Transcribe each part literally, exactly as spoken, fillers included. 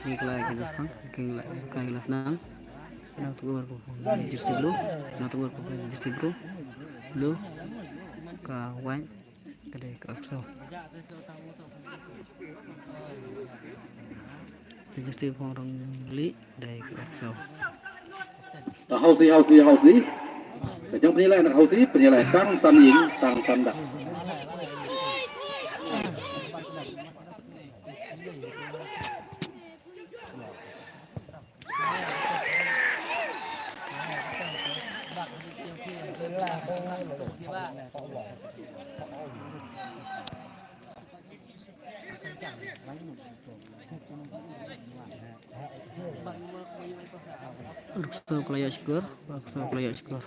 Ngi kylla ïa ka jingpang, ngi kylla ïa ka jingpang. Nangta ka jersey blue, nangta ka jersey blue, blue, ka white, ka dei ka arphew saw. Ka jersey phong rong lieh, ka dei ka arphew saw. Hausi, Hausi, Hausi. Ka jong pynïaleh na Hausi, pynïaleh tang san ïing, tang san dak. Arphew saw ka la ïoh score, arphew saw ka la ïoh score.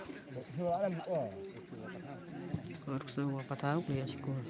Arphew saw wa patau ka la ïoh score.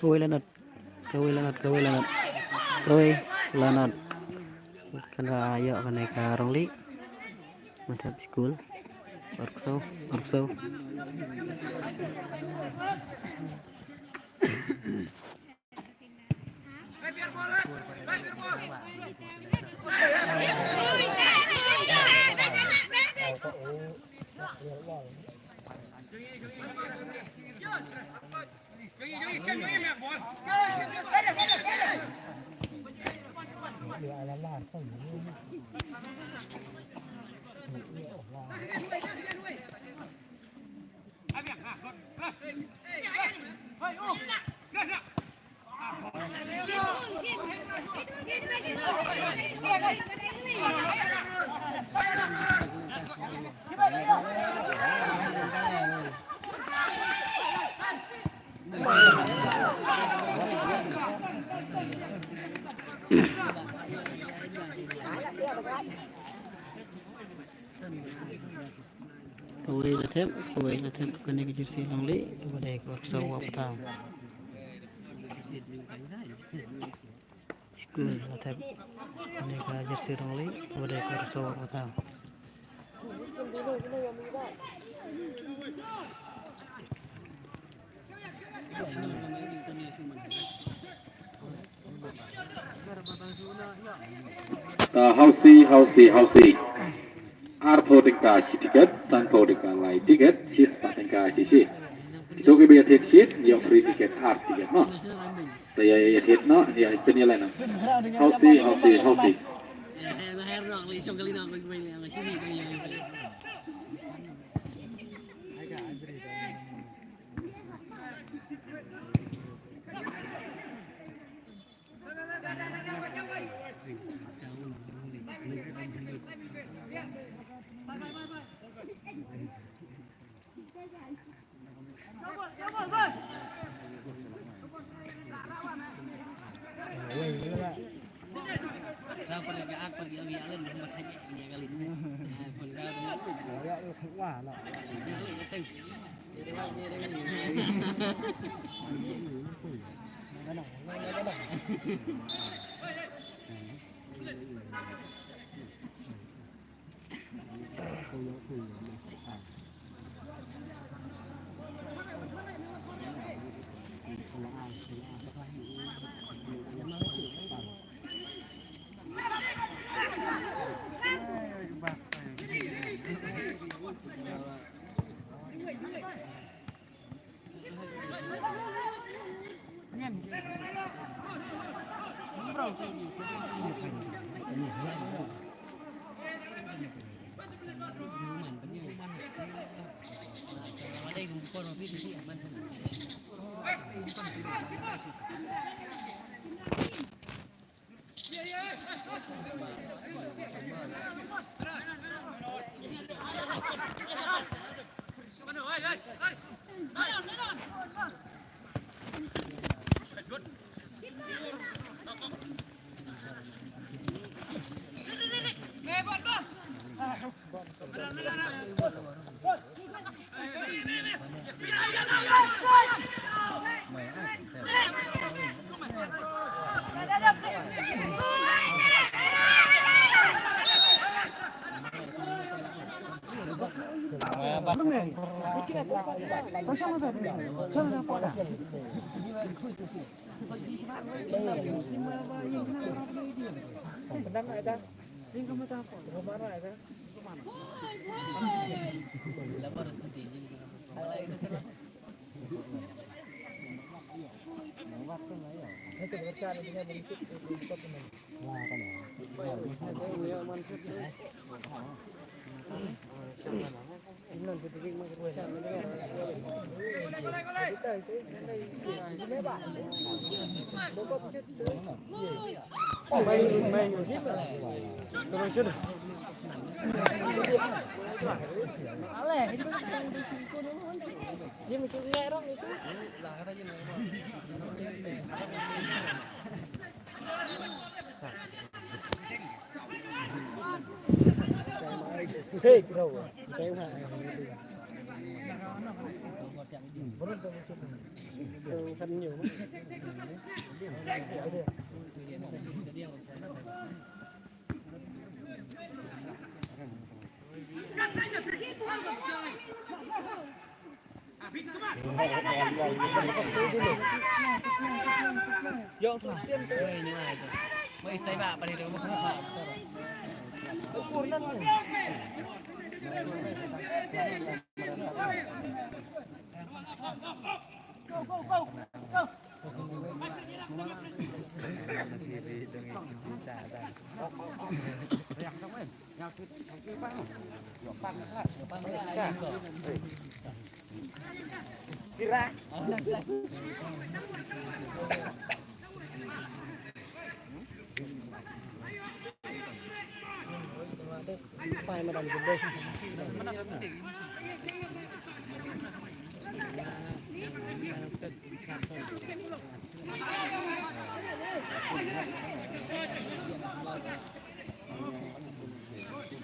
Kawei la not, kawei la not, kawei la not, kawei la not. Kan ra ïoh kane ka Rongli. Mathep School. Arphew saw, arphew saw. Kawei la thep, kawei la thep, kane ka jersey Rongli, kaba dei ka arphew saw wa pathaw. School la thep, kane ka jersey Rongli, kaba dei ka arphew saw wa pathaw. Ta hausi, hausi, hausi. Arphew tyngka shi tiket, sanphew tyngka lai tiket, shispah tyngka shi shi. Kito kiba ïa thied shit, ïoh free tiket ar tiket mo. Ta ïa ïa thied noh, ïa pynïaleh noh. Hausi, hausi, hausi. Her her nok li song kali nok. Ai ka ai bri.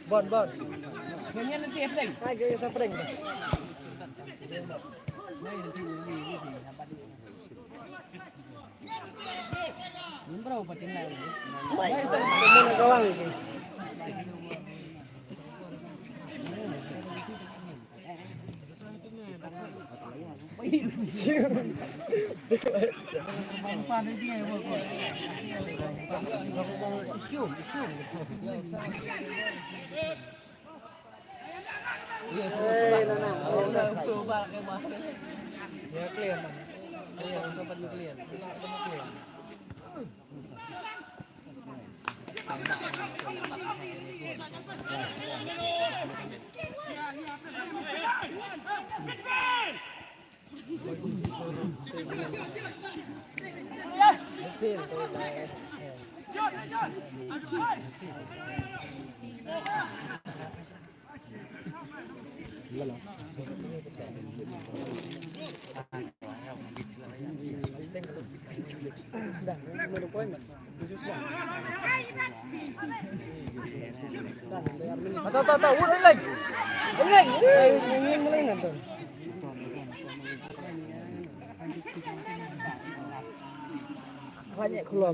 Bon, bon. Nyanyian nanti, Efraim. Hai, guys, Efraim. Ni berapa tinggal? Mai, mana kawan ni? Tau, tau, tau, wut, leng. Leng. Banyak keluar.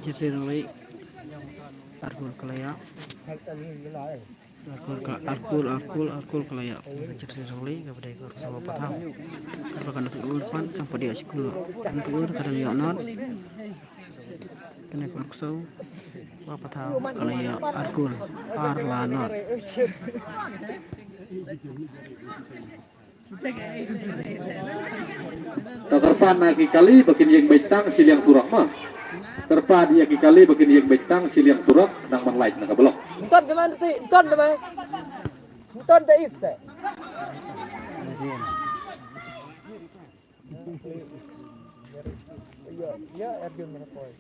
Jersey Rangli, Arkul Kalaya. Arkul ka, Arkul, Arkul, Arkul Kalaya. Jersey Rangli, ka ba dei ka Arkul Pathaw. Ka ba kan tu ur pan, kan padiak sikul. Kan tu ur, ka dang ïoh not. Kane ka Arkul Pathaw, Kalaya, Arkul, ar la not. Ta kyrpad na ki kali ba kin ïeng beit tang shiliang surok ma. Kyrpad ïa ki kali ba kin ïeng beit tang shiliang surok nang ban lait na ka blok. Ton de man ti, ton de man. Ton de is. Ya, ya, Arjun mana koi.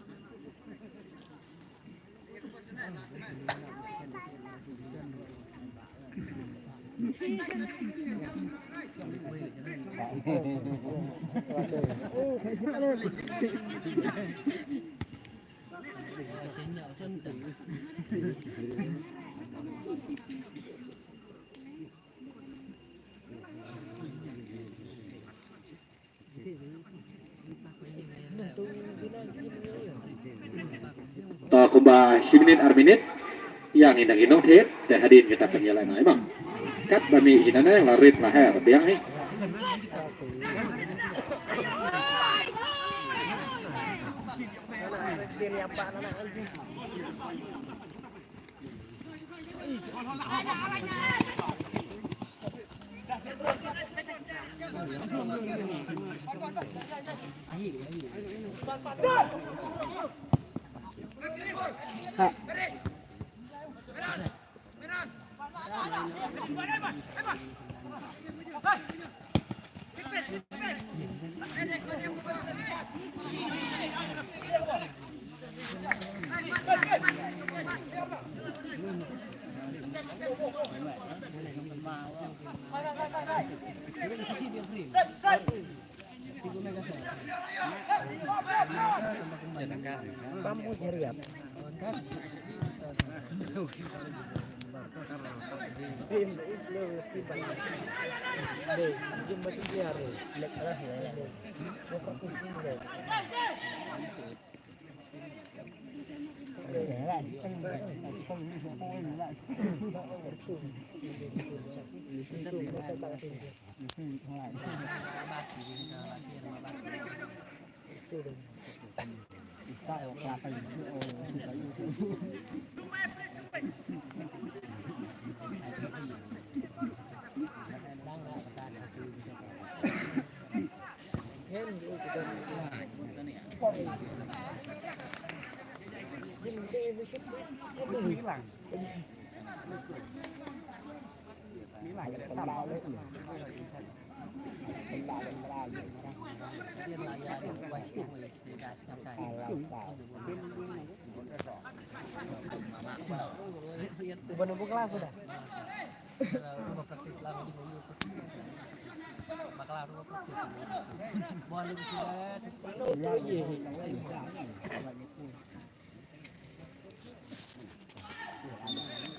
Ta kumba shi minit ar minit. Ïa ngi dang ïa nong thied te hadien kita pynïalehnoh ïa bang. Katba mih hi nangne la rit la her biang hi.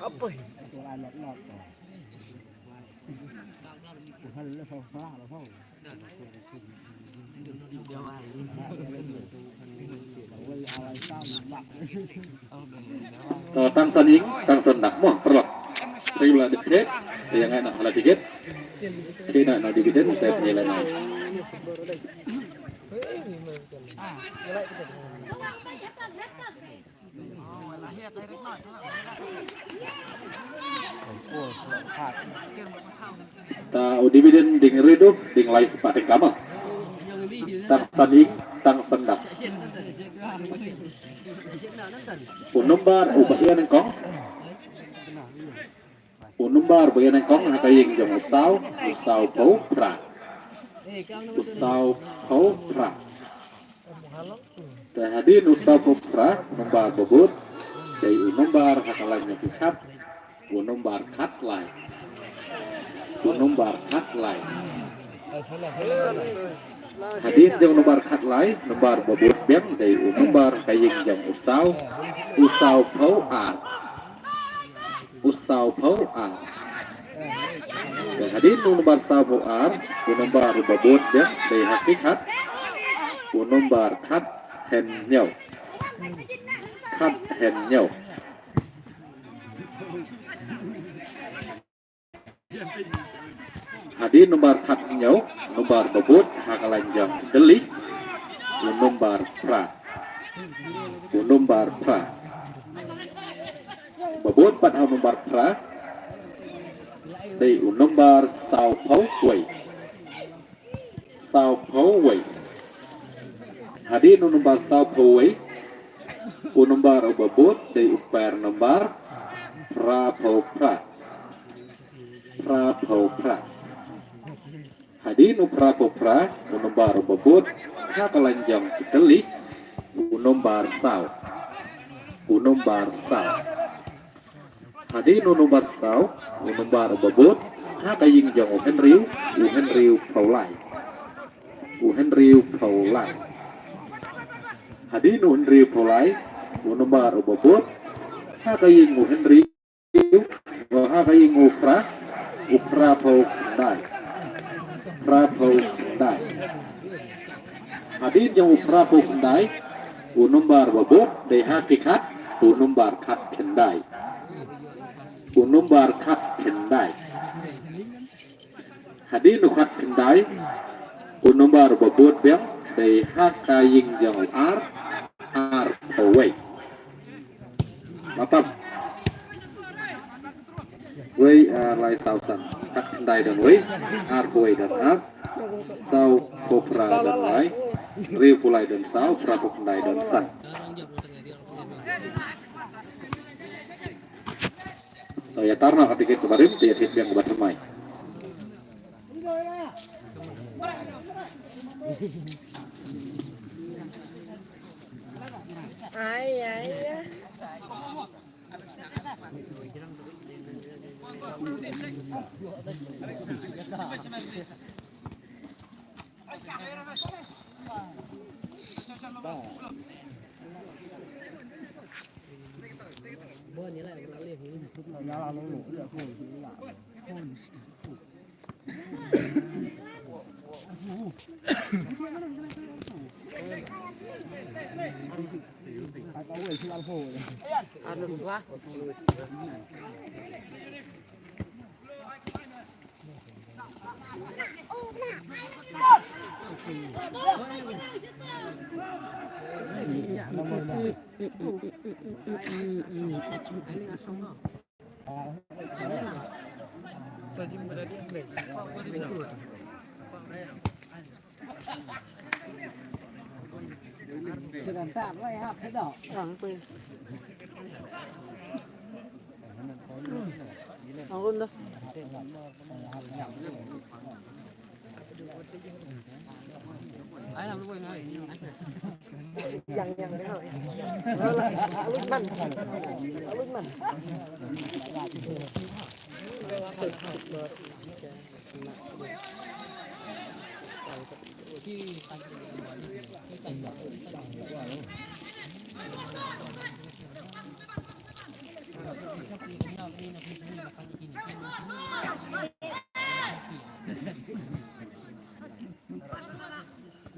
Apa? Tang san ing, tang san dak mo, paralok. Ri la dikhet, ri ngai na la dikhet. Ri na na dikhet, saya punya lana. Ta u David ding ridu ding lai spah ding kama. Tang san ing, tang san dak. U nombar u ba ïa nyngkong. U nombar ba ïa nyngkong ha ka ïing jong u saw, u saw phew phra. U saw phew phra. Te hadien u saw phew phra, u nombar ba bud, dei u nombar ha ka lain jong ki khat, u nombar khat lai. U nombar khat lai. Hadien jong u nombar khat lai, nombar ba bud biang, dei u nombar ka ïing jong u saw, u saw phew ar. U saw phew ar. Te hadien u nombar saw phew ar, u nombar ba bud biang, dei ha ki khat, u nombar khat hynñiew. Khat hynñiew. Hadien nombar khat hynñiew, nombar ba bud ha ka lain jong ki tylli, u nombar phra. U nombar phra. Ba bud pat ha u nombar phra, dei u nombar saw phew wei. Saw phew wei. Hadien u nombar saw phew wei, u nombar uba bud dei u pair nombar phra phew phra. Phra phew phra. Hadien u phra phew phra, u nombar uba bud ha ka lain jong ki tylli, u nombar saw. U nombar saw. Hadien u nombar saw, u nombar uba bud ha ka ïing jong u hynriew, u hynriew phew lai. U hynriew phew lai. Hadien u hynriew phew lai, u nombar uba bud ha ka ïing u hynriew, ha ka ïing u phra, u phra phew khyndai. Phra phew khyndai. Hadien jong u phra phew khyndai, u nombar ba bud dei ha ki khat, u nombar khat khyndai. U nombar khat khyndai. Hadien u khat khyndai, u nombar ba bud biang dei ha ka ïing jong u ar, ar phew wei. Matam. Wei, ah, lai saw san. Khat khyndai don wei, ar phew wei don ar, saw phew phra don lai, hynriew phew lai don saw, phra phew khyndai don san. Sa ïa tar na ka tiket kaba rim, te ïa thied biang kaba thymmai. Ai, ai, ai.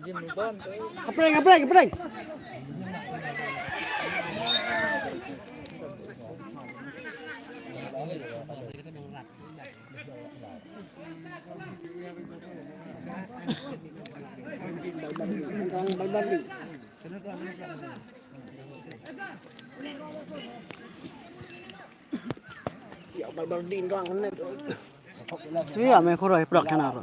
Kapeng, kapeng, kapeng. Iya, me khuroi prok kana ro.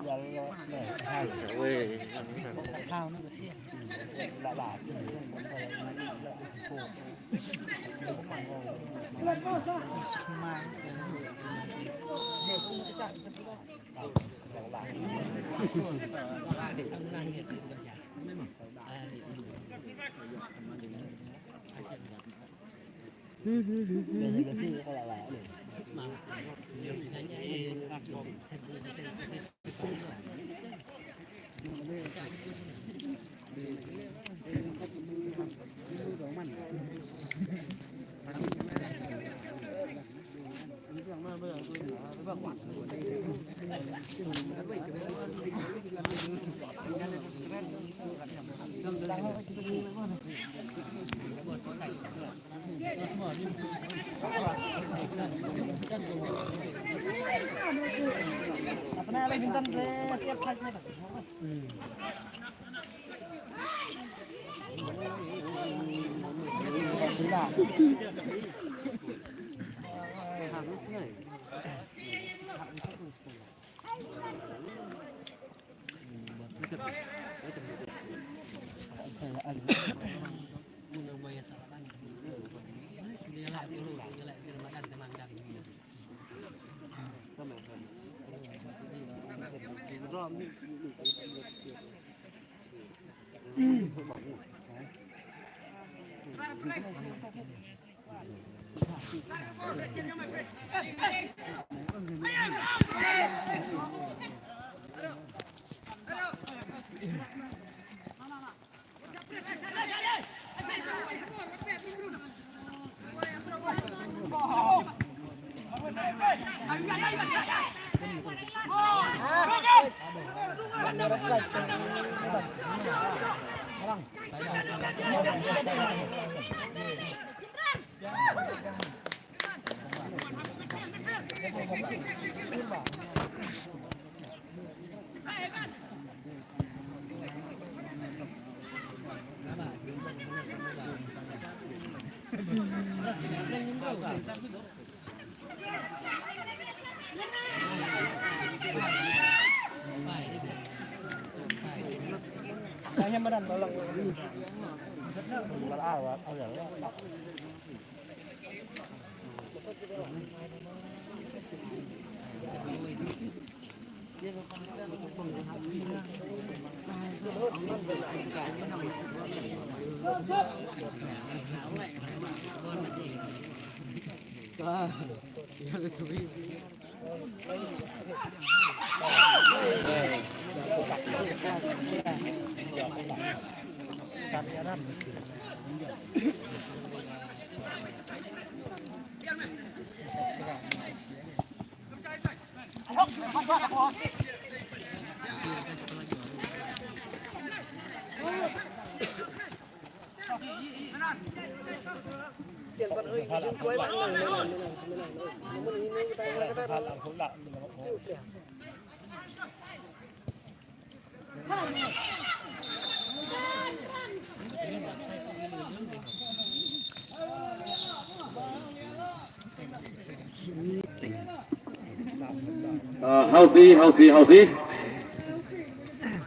Ah, hausi, hausi, hausi.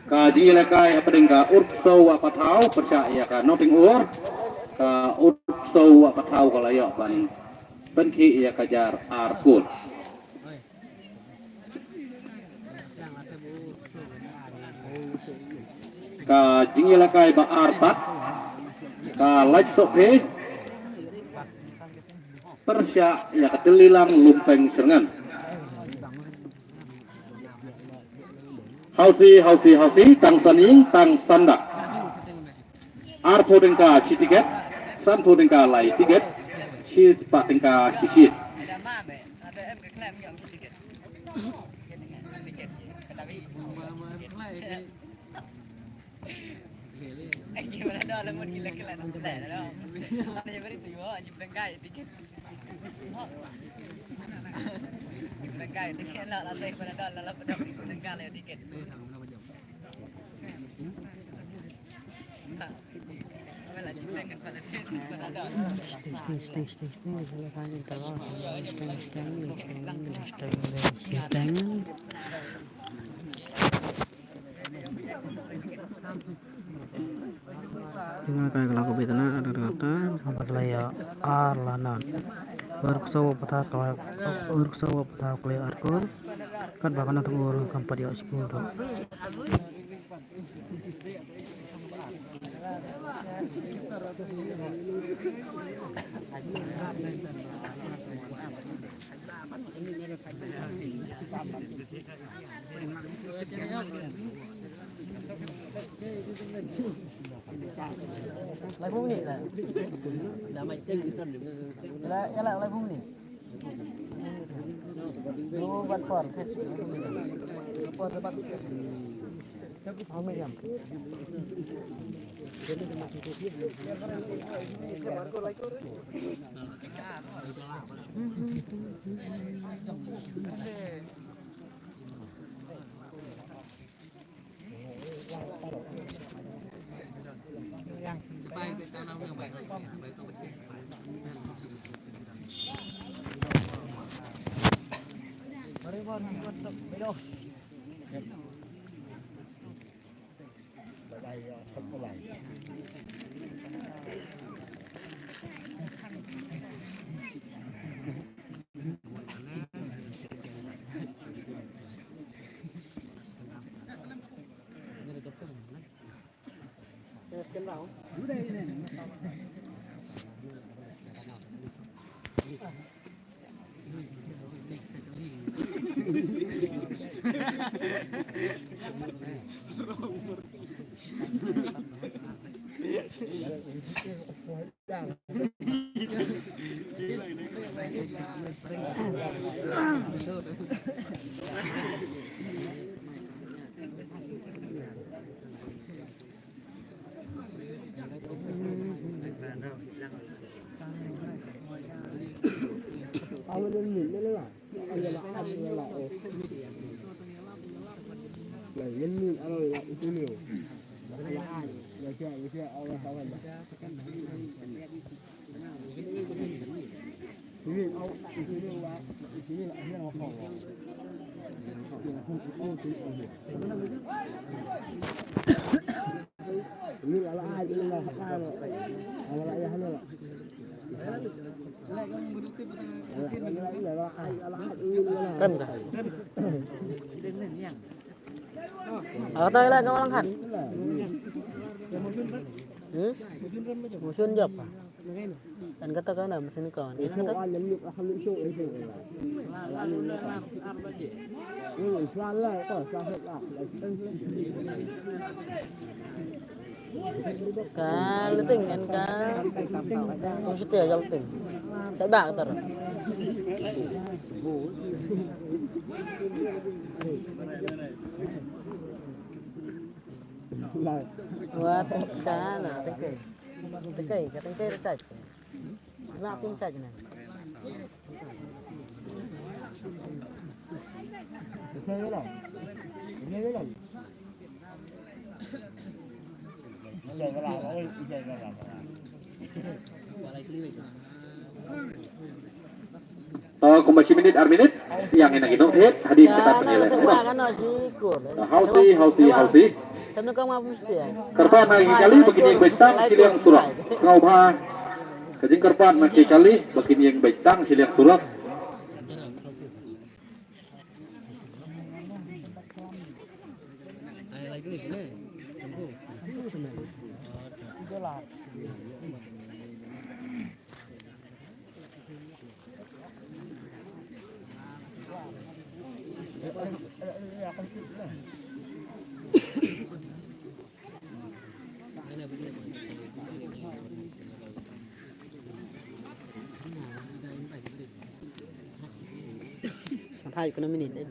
Ka jingïalehkai hapdeng ka Urksew Wah Pathaw pyrshah ïa ka Nongtyngur. Ka Urksew Wah Pathaw ka la ïoh ban pynkhih ïa ka jar ar kut. Ka jingïalehkai ba ar pat, ka Lait Sohphe pyrshah ïa ka Tyllilang Lumpeng Syrngan. Hausi, hausi, hausi, tang san ïing, tang san dak. Arphew tyngka shi tiket, sanphew tyngka lai tiket, shispah tyngka shi shift. Jingïalehkai ka la kut beit na, ar, ar, ar, ar, ar, ar, la ïa ar la nod. Urksew Wah Pathaw ka, Urksew Wah Pathaw ka la ïa ar kut. Katba ka Nongtyngur kam pat ïoh skul ruh. Lai phung ni la. Da mai cheng di ton. La, ya la, lai phung ni. Lu ban por, chet. Por sa bat. Au me jam. Kan dah. Ata ila ka walang khat. Hmm? Musun jop. Kan kata kana mesin kau. Kan kata. Ka leting kan ka. Kong setia jal ting. Sa ba ka tar. Wa ka na tengkai. Tengkai, ka tengkai research. Na tim sa jena. Uh, kumba shi minit ar minit ïa ngin ïa ki nongthied hadien kata pynïaid. Hausi, hausi, hausi. Kyrpad na ki kali ba kin ïeng beit tang shiliang surok. Sngewbha. Ka jingkyrpad na ki kali ba kin ïeng beit tang shiliang surok. Thai ko minit eh.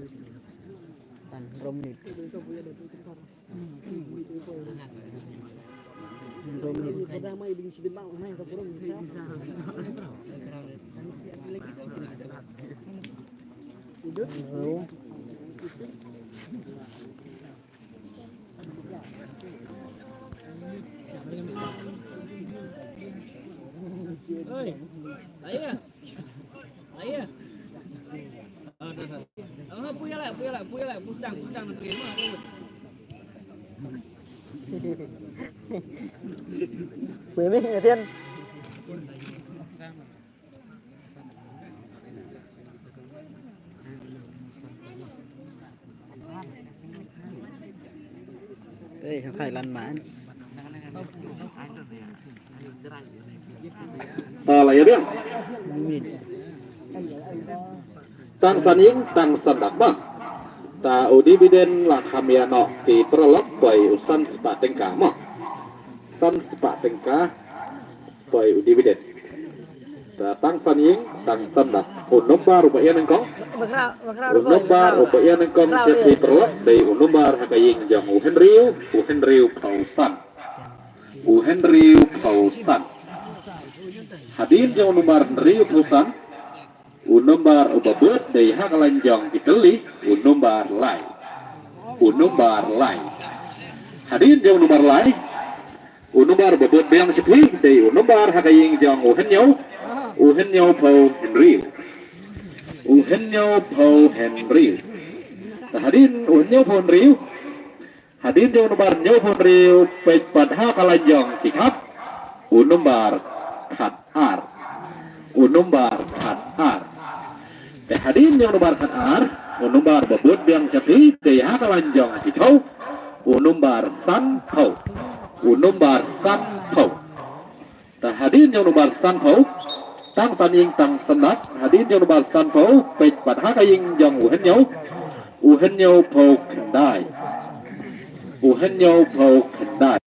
Tan rom minit. Ei, hai lan man. Ta la ïa biang. Tang san ïing, tang san dak ba. Ta u dividend la kham ïa noh ki paralok poi u san spah tyngka mo. San spah tyngka poi u dividend. Ta tang san ïing, tang san dak. U nombar uba ïa nyngkong. U nombar uba ïa nyngkong sha ki paralok dei u nombar ha ka ïing jong u Henry, u Henry phew san. U Henry phew san. Hadien jong u nombar Henry phew san. U nombar uba bud dei ha ka lain jong ki tylli, u nombar lai. U nombar lai. Hadien jong u nombar lai. U nombar uba bud biang sha phi dei u nombar ha ka ïing jong u Hynñiew. U Hynñiew phew hynriew. U Hynñiew phew hynriew. Hadien u Hynñiew phew hynriew. Hadien jong u nombar hynñiew phew hynriew peit pat ha ka lain jong ki khap. U nombar khat ar. U nombar khat ar. Te hadien jong u nombar khat ar. U nombar ba bud biang sha phi dei ha ka lain jong ki phew. U nombar san phew. U nombar san phew. Ta hadien jong u nombar san phew, tang san ïing tang san dak, hadien jong u nombar san phew, peit pat ha ka ïing jong u Hynñiew, u Hynñiew phew khyndai. U Hynñiew phew khyndai.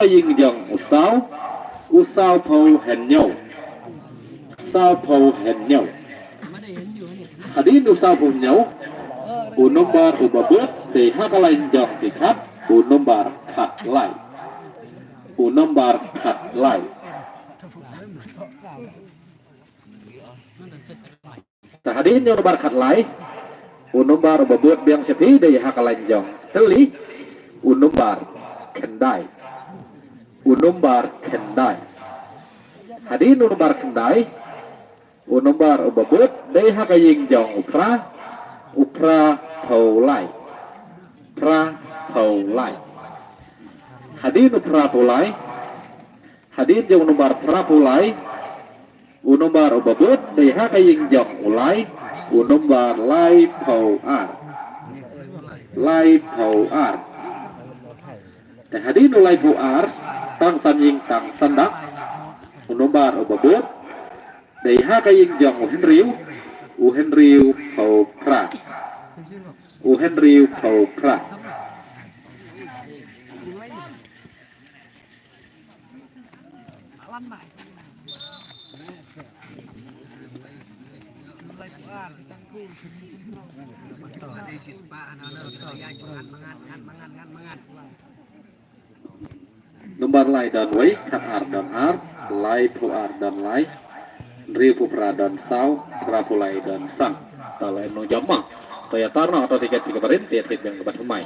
Ïing jong u Saw, u Saw phew hynñiew. Saw phew hynñiew. Hadien u saw phew hynñiew, u nombar uba bud dei ha ka lain jong ki khap, u nombar khat lai. U nombar khat lai. Ta hadien jong u nombar khat lai, u nombar uba bud biang sha phi dei ha ka lain jong tylli, u nombar khyndai. U nombar khyndai. Hadien u nombar khyndai, u nombar uba bud dei ha ka ïing jong u Phra, u Phra phew lai. Phra phew lai. Hadien u Phra phew lai, hadien jong u nombar Phra phew lai, u nombar uba bud dei ha ka ïing jong u Lai, U nombar laiphew ar. Laiphew ar. Te hadien u laiphew ar, tang san ïing tang san dak. U nombar uba bud. Dei ha ka ïing jong u Henry, u Henry phew phra. U Henry phew phra. Nombar lai don wei, khat ar don ar, laiphew ar don lai, hynriewphew phra don saw, phraphew lai don san. Ta lai nong jam ma. To ïa tar noh to tiket tiket barit, tiket tiket biang kaba thymmai.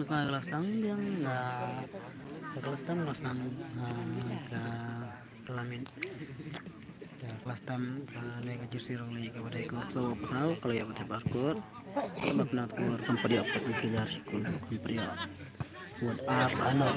Ka last time biang, ah, ka last time, last time, ah, ka, ka lamin. Ka last time, ah, ne ka jersey rong lei ka badai ko so pau ka lei apa tebar ko. Ka bak na ko kan padi apa kan kejar sukun kan padi. Buat apa no?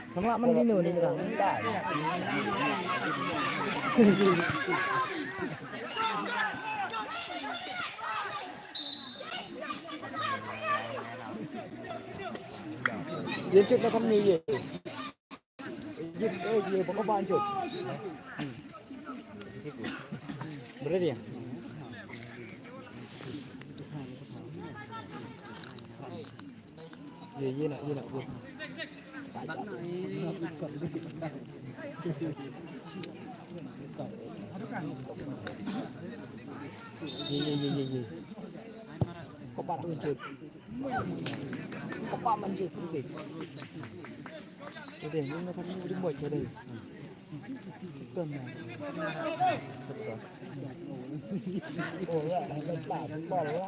Tang lah man dino ni orang. Ye chut na kam ni ye. Ye, eh, ye baka ban chut. Berada ya? Ye, ye nak, ye nak, ye. Ye, ye, ye, ye, ye. Kau pat tu, Cut. Kau pat man, Cut, tu, Cut. Tu deh, ni nak kau ni boleh buat, Cut, deh. Betul, man. Betul. Oh, ya, dah dapat. Bola, deh.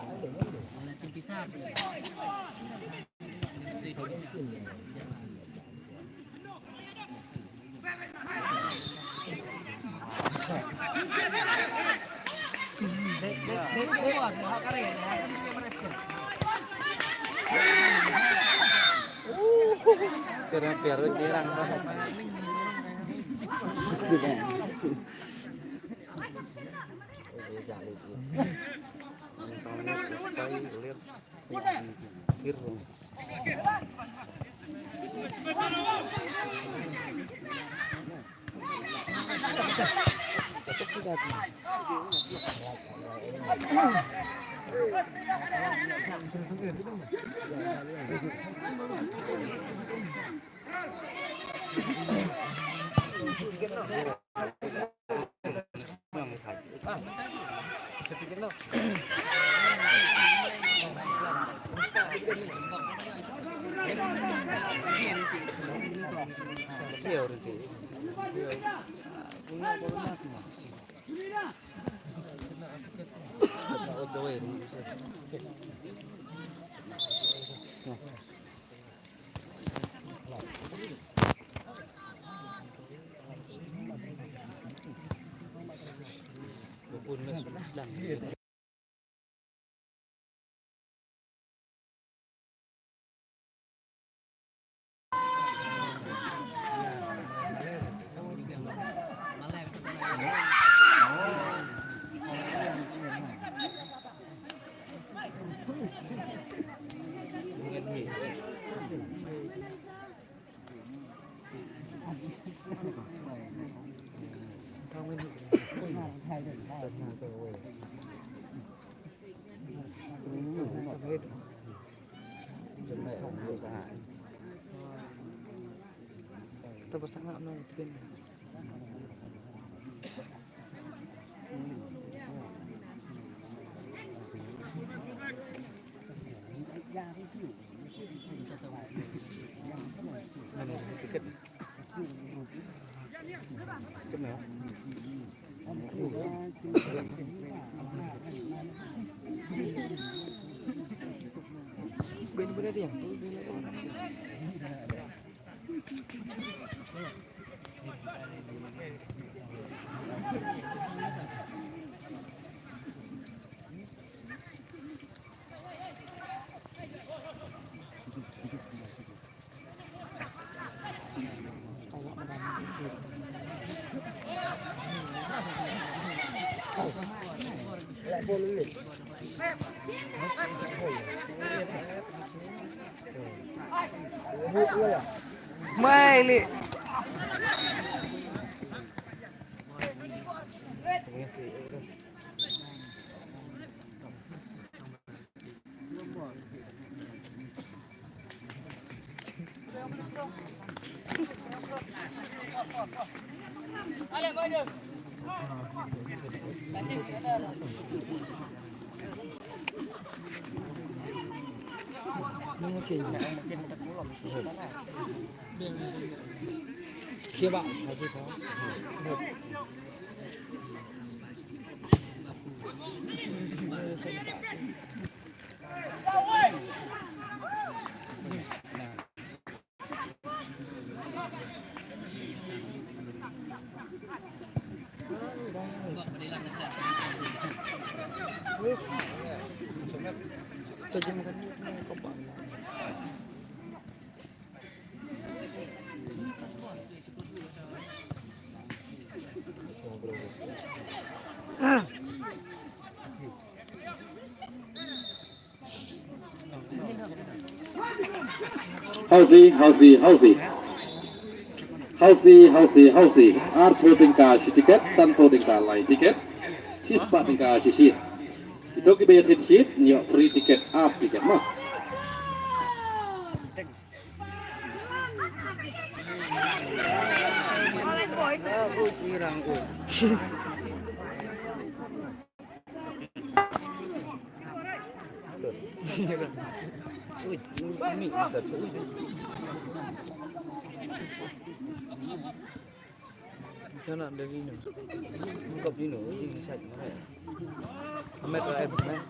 Mai li. Hausi, hausi, hausi. Hausi, hausi, hausi. Arphew tyngka shi tiket, sanphew tyngka lai tiket. Shispah tyngka shi shit. Ito kiba ïa thied shit, ïoh free tiket, half tiket mo. Sana dari ni. Buka dino, ini sat mana? Amet lah, eh, eh.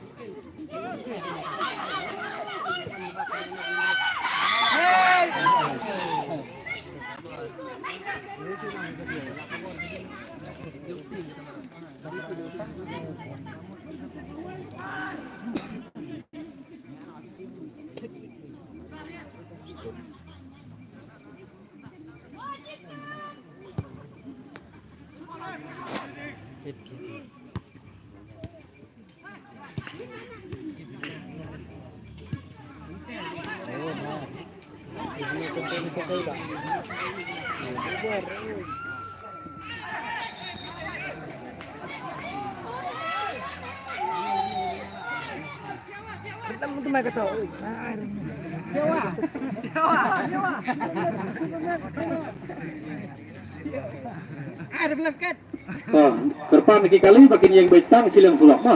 Ka kyrpad na ki kali ba kin ïeng beit tang shiliang surok ma.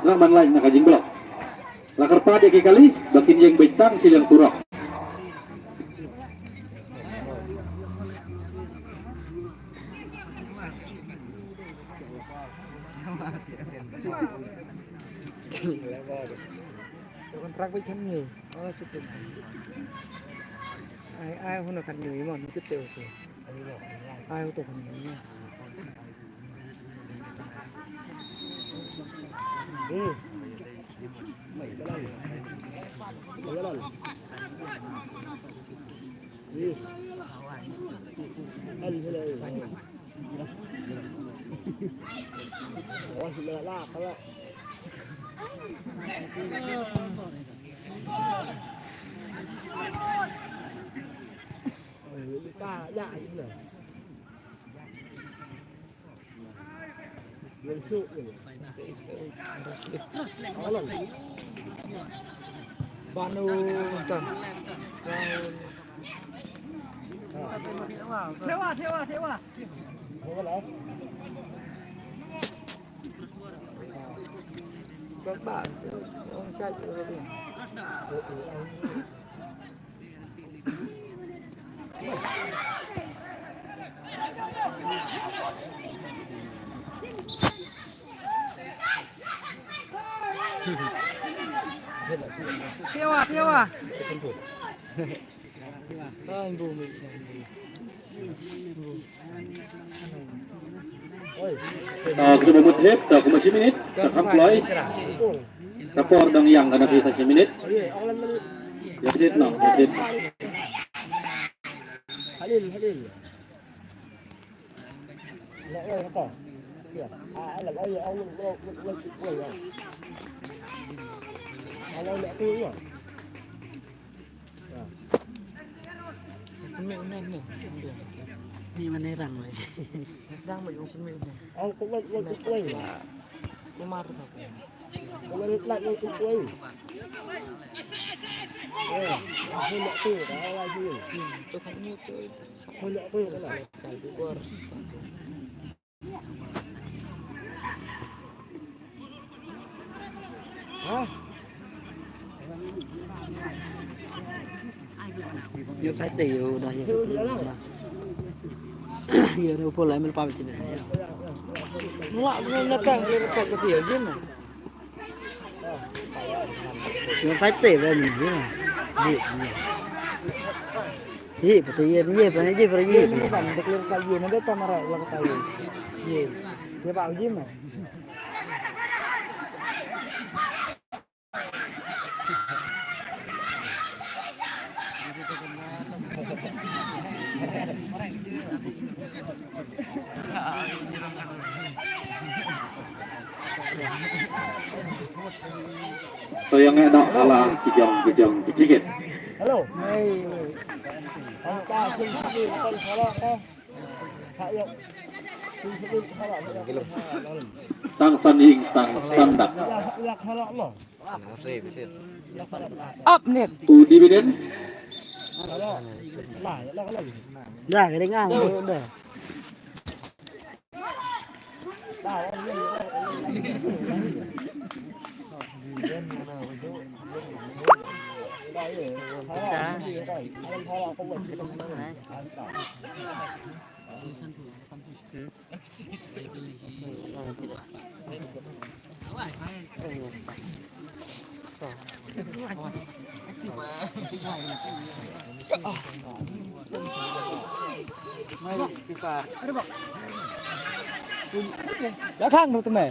Nga man lait na ka jingblok. La kyrpad ïa ki kali ba kin ïeng beit tang shiliang surok. Kontrak beit kan ni. Oh, syukur. Ai, ai, huna kan ni, mon, kita tu. Ai, tu kan ni. Hmm. Banu, Thewa, thewa, thewa. Thewa, thewa. Kita ba mut hep, kita kuma shi minit, kita kam kloi. Kita por dang yang kana kita shi minit. Ya, minit no, minit. Halil, Halil. Ni mana rang lai. Sedang mai open mai ni. Ni mar ka. Tu kan ni tu. Kan tu bor. Io sai te io da io. Io no pola mel pa chin. Wa no na ka le ka ka io jin. Io sai te ba mi io. Di. Ye, pata ye, ye, pata ye, pata ye. Ye, ni ban declare ka ye, ni da tamara la ka ye. Ye. Ye ba ye ma. To ïa nga da la ki jong ki jong ki tiket. Hello. Tang san ing tang san dak. Up net. Tu dividend. Dah, kena ngah. Ïa khang ruh te me.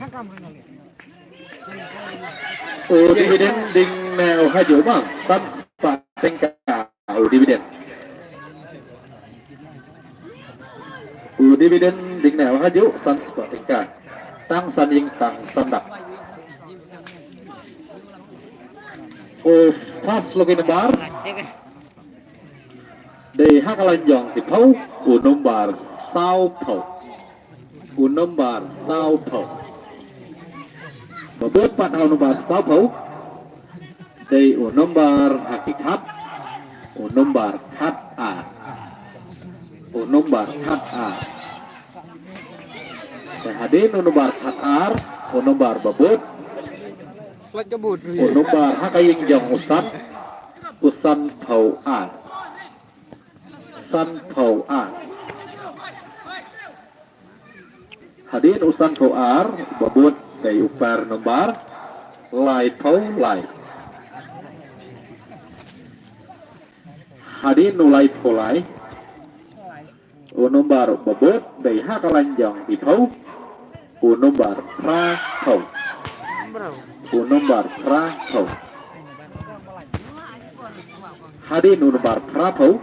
U dividend ding ne u hajuh bang. San spah tyngka u dividend. U dividend ding ne u hajuh san spah tyngka. Tang san ïing tang san dak. U first lucky number. Dei ha ka lain jong ki phew, u nombar saw phew. U nombar saw phew. Ba bud pat ha u nombar saw phew. Dei u nombar ha ki khat, u nombar khat ar. U nombar khat ar. Te hadien u nombar khat ar, u nombar ba bud. U nombar ha ka ïing jong u san, u san phew ar. San phew ar. Hadien u san phew ar, ba bud dei u par nombar lai phew lai. Hadien u lai phew lai, u nombar ba bud dei ha ka lain jong ki phew, u nombar phra phew. U nombar phra phew. Hadien u nombar phra phew,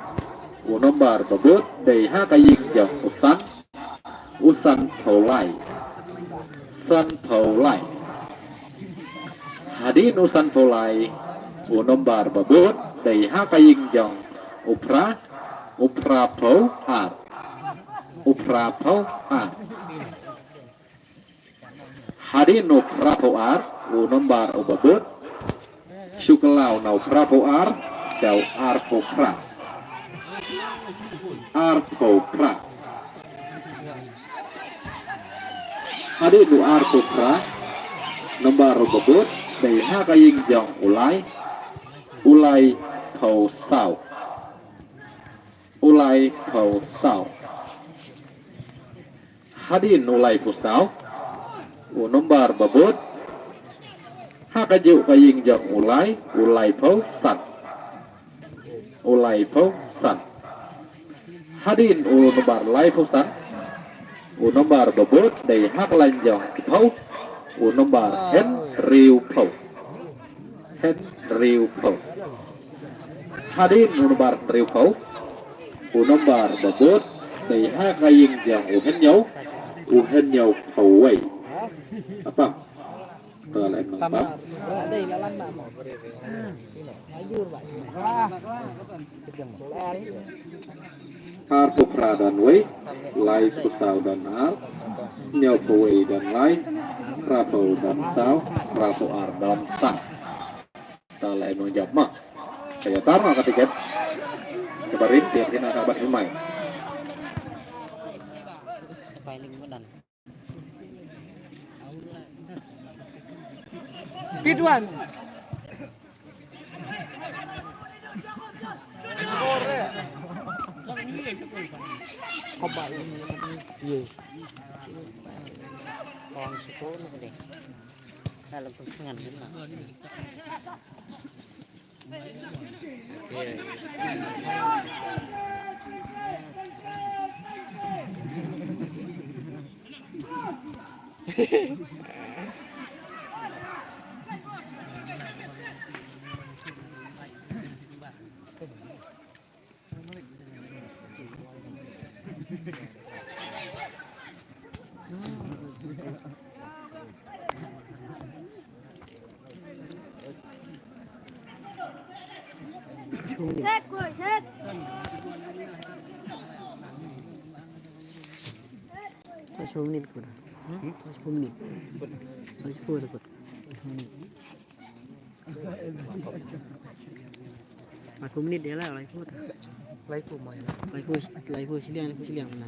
u nombar ba bud dei ha ka ïing jong u san, u san phew lai. San phew lai. Hadien u san phew lai, u nombar ba bud dei ha ka ïing jong u phra, u phra phew ar. U phra phew ar. Hadien u phra phew ar, u nombar uba bud. Shu kylla u na u phra phew ar, da u ar phew phra. Ar phew phra. Hadien u ar phew phra, nombar uba bud, dei ha ka ïing jong u lai, u lai phew saw. U lai phew saw. Hadien u lai phew saw, u nombar ba bud. Ha ka juh ka ïing jong u lai, u lai phew san. U lai phew san. Hadien u nombar lai phew san, u nombar ba bud, dei ha ka lain jong ki phew, u nombar hynriew phew. Hynriew phew. Hadien u nombar hynriew phew, u nombar ba bud, dei ha ka ïing jong u hynñiew, u hynñiew phew wei. Apa? Ka la em nang pam. Ar phew phra don wei, lai phew saw don ar, hynñiew phew wei don lai, phra phew don saw, phra phew ar don san. Ka la em nang jop ma. Ka ïatar ma ka tiket. Ka barim tiket kine ka bat himai. Pit wan. Koba ini. Ye. Kong sekolah deh. Dalam persengan gitu. Last four minute ko da. Hmm? Last four minute. Last four ko. Last four minute ïa la, last four ta. Last four mai. Last four, last four shiliang, last four shiliang na.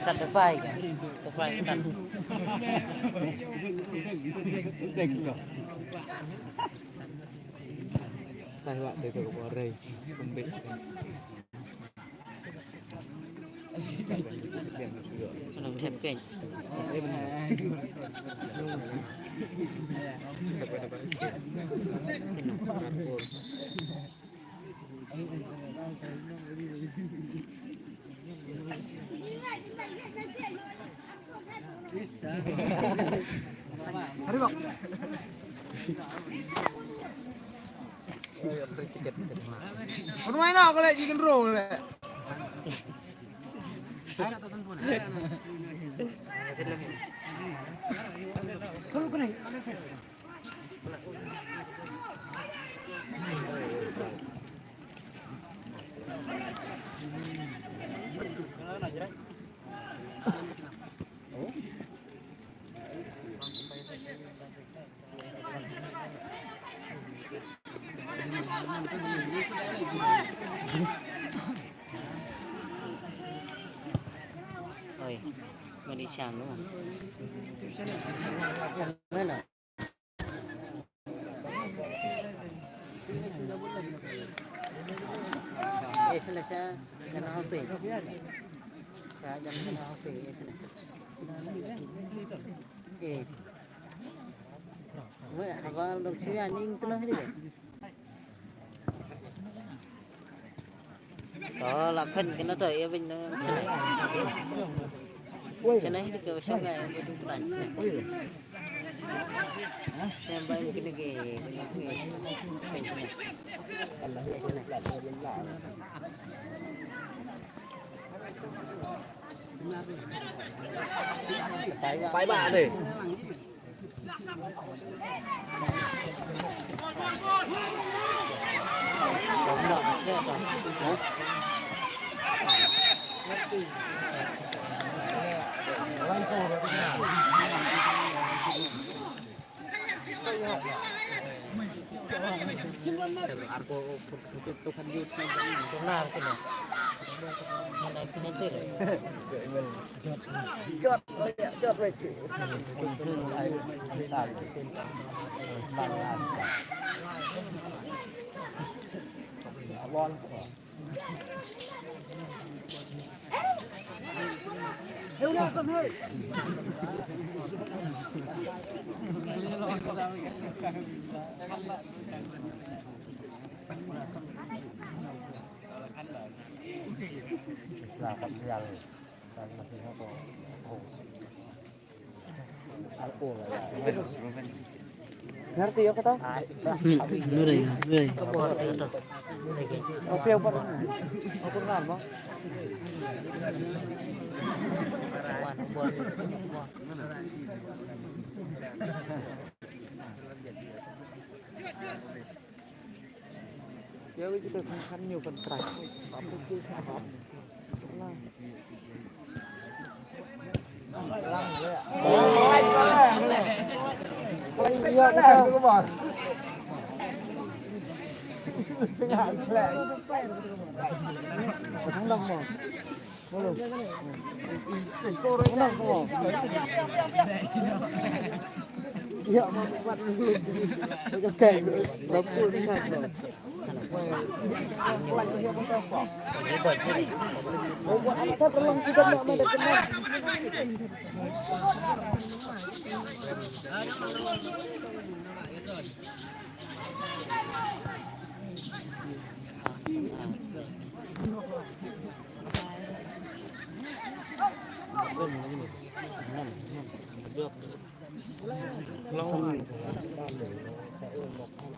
Sat depan kan? Depan kan? Tengok. Tengok tu orang. Pembek. Senang thep keny. Hari bak. Penuh aina kau lek chicken roll lek. Oi, mani chang no. Mana? Eh, sila sa, jangan hoping. Sa, jangan hoping, eh, sila. Eh. Weh, abang dong siya ning tu lah dia. To la phen kena to, ïa byn na. Chana hi ka shong ga ïa byn plan. Sem ba kena ge. Bye bye deh. Ngerti ya kata? Hmm, nuri, nuri.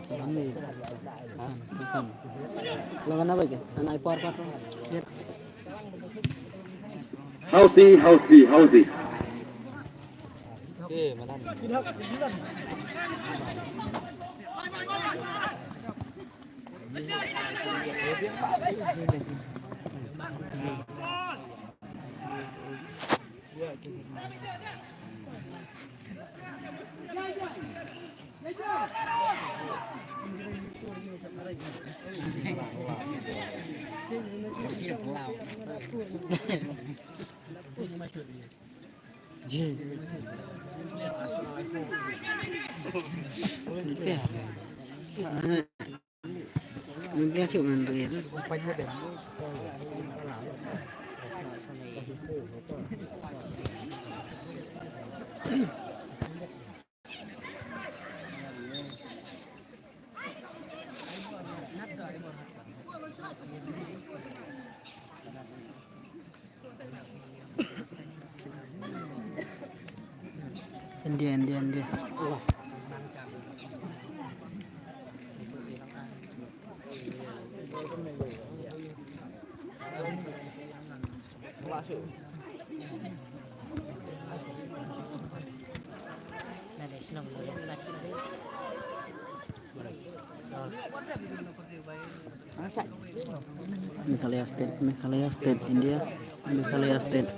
San, san. Lo kana ba ke? San ai por por. Hausi, hausi, hausi. India, India, India. Meghalaya State, Meghalaya State, India, Meghalaya State.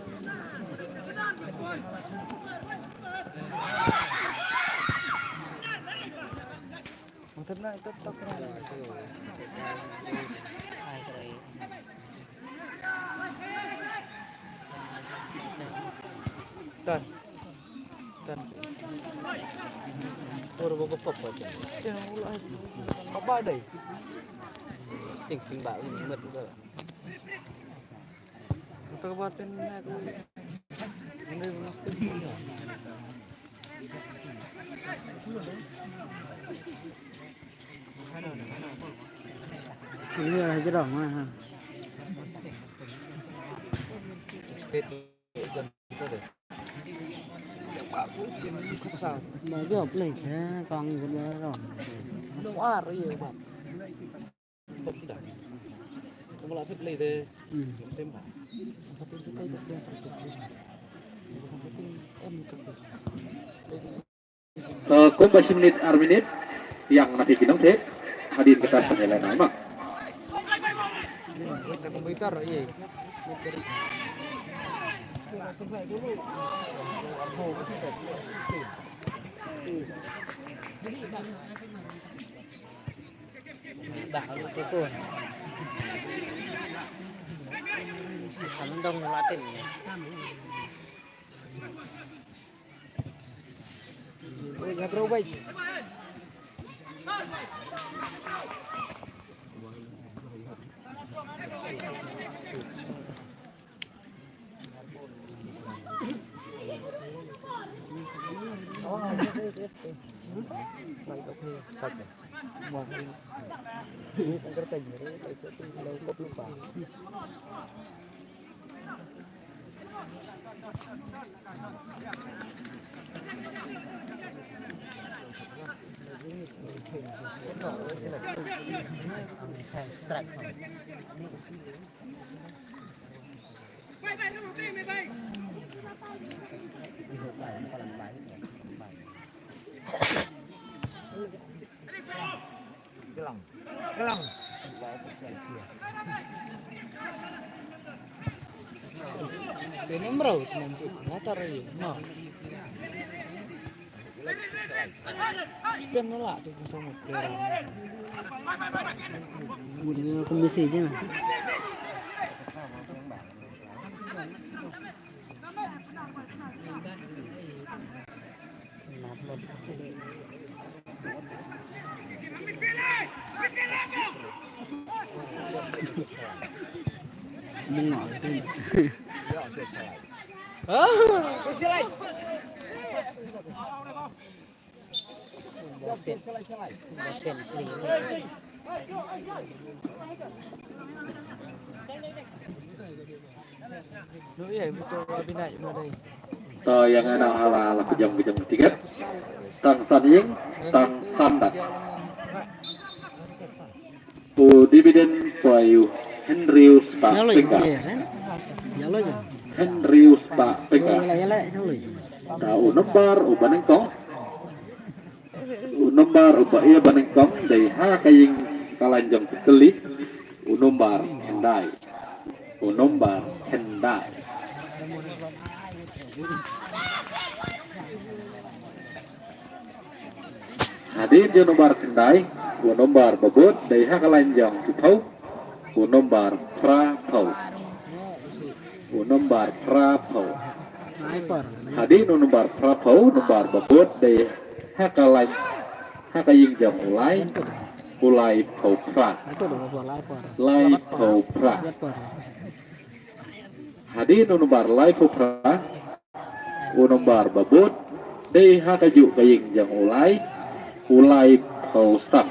Tan. Tan. Ora ba pop pop. Apa dai? Sting sting ba ini mat tu. Kata ba pen na. Ini dah jerang ah. Ba jop lei khe kong yut ba rong. Nung ar ye ba. Ba kita. Kuma la sep lei de. Hmm. Sem ba. Eh, kumba shi minit ar minit ïa nga na phi ki nongteh hadien kata ka nilai na ma. Bah, lu tukun. Kamu dong ngulatin. Kelang. Kelang. Dia nomor berapa? Motor aja. No. Sten nolak tu sama player. Udah aku mesti je lah. To ïa nga na hala la pejam pejam tiket. Tang San Ïing, tang San Dat. U dividend poi u hynriew spah pika. Hynriew spah pika. Ka u nombar u ba nyngkong. U nombar u ba ïa ba nyngkong dei ha ka ïing ka lain jong ka kali. U nombar khyndai. U nombar khyndai. Hadien jong u nombar khyndai, u nombar ba bud dei ha ka lain jong ki phew, u nombar phra phew. U nombar phra phew. Hadien u nombar phra phew, u nombar ba bud dei ha ka lain, ha ka ïing jong u lai, u lai phew phra. Lai phew phra. Hadien u nombar lai phew phra, u nombar ba bud dei ha kajuh ka ïing jong u lai, u lai phew san.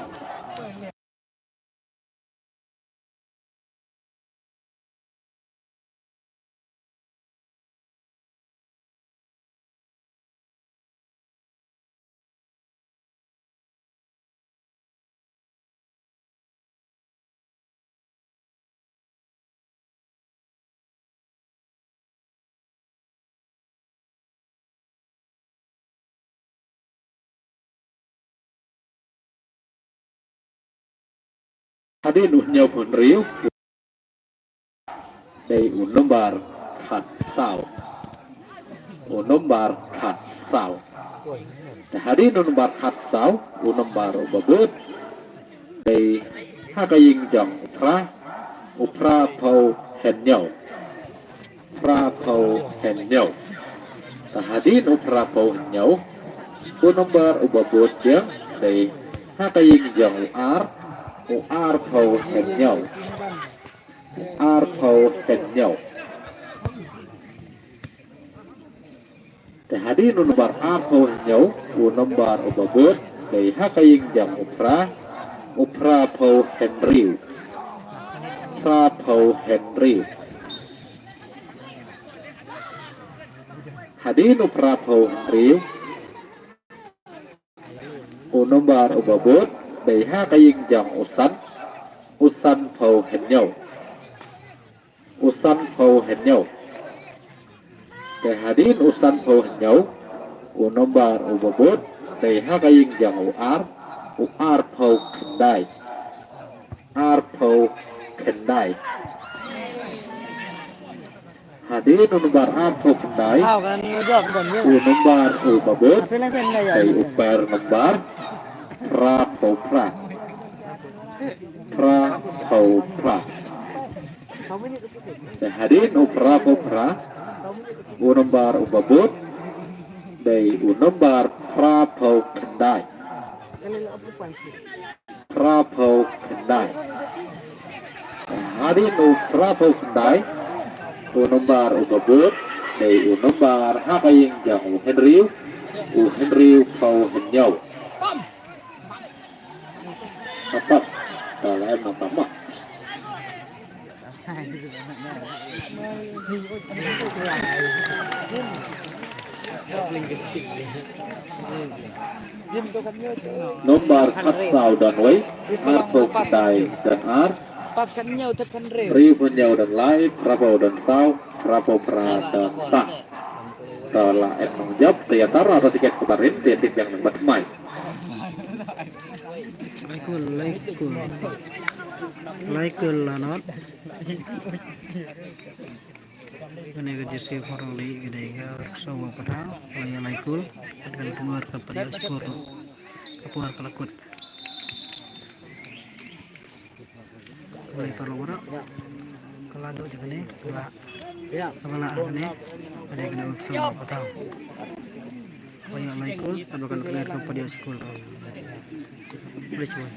Hadien u hynñiew phew hynriew dei u nombar khatsaw. U nombar khatsaw. Te hadien u nombar khatsaw, u nombar u ba bud dei ha ka ïing jong u phra, u phra phew hynñiew. Phra phew hynñiew. Te hadien u phra phew hynñiew, u nombar u ba bud biang dei ha ka ïing jong u ar, u ar phew hynñiew. Ar phew hynñiew. Te hadien u nombar ar phew hynñiew, u nombar u ba bud dei ha ka ïing jong u phra, u phra phew hynriew. Phra phew hynriew. Hadien u phra phew hynriew, u nombar u ba bud dei ha ka ïing jong u san, u san phew hynñiew. U san phew hynñiew. Te hadien u san phew hynñiew, u nombar u ba bud dei ha ka ïing jong u ar, u ar phew khyndai. Ar phew khyndai. Hadien u nombar ar phew khyndai, u nombar u ba bud dei u per nombar phra phew phra. Phra phew phra. Te hadien u phra phew phra, u nombar u ba bud dei u nombar phra phew khyndai. Phra phew khyndai. Hadien u phra phew khyndai, u nombar u ba bud dei u nombar ha ka ïing jong u hynriew, u hynriew phew hynñiew. Hapat, ta la em nang tama. Nombar khatsaw don wei, ar phew khyndai don ar, hynriew phew hynñiew don lai, phra phew don saw, phra phew phra don phra. Ta la em nang jop, te ïa tara ta tiket kaba rim, te tip biang nang bad mai. Lai kul, lai kul. Lai kul la not. Kane ka jersey khorang lei ka dei ka ruksaw wa patha, lai, lai kul. Kan tengor ka padiaw skor. Ka por ka la kut. Ka lai paralok baroh. Ka la dok jong kane, ka la, ka la kane. Ka dei kane ruksaw wa patha. Ka lai, lai kul, ka la kan tengor ka padiaw skor. Please, boy.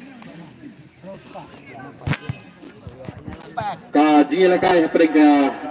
Ka jingïalehkai hapdeng ka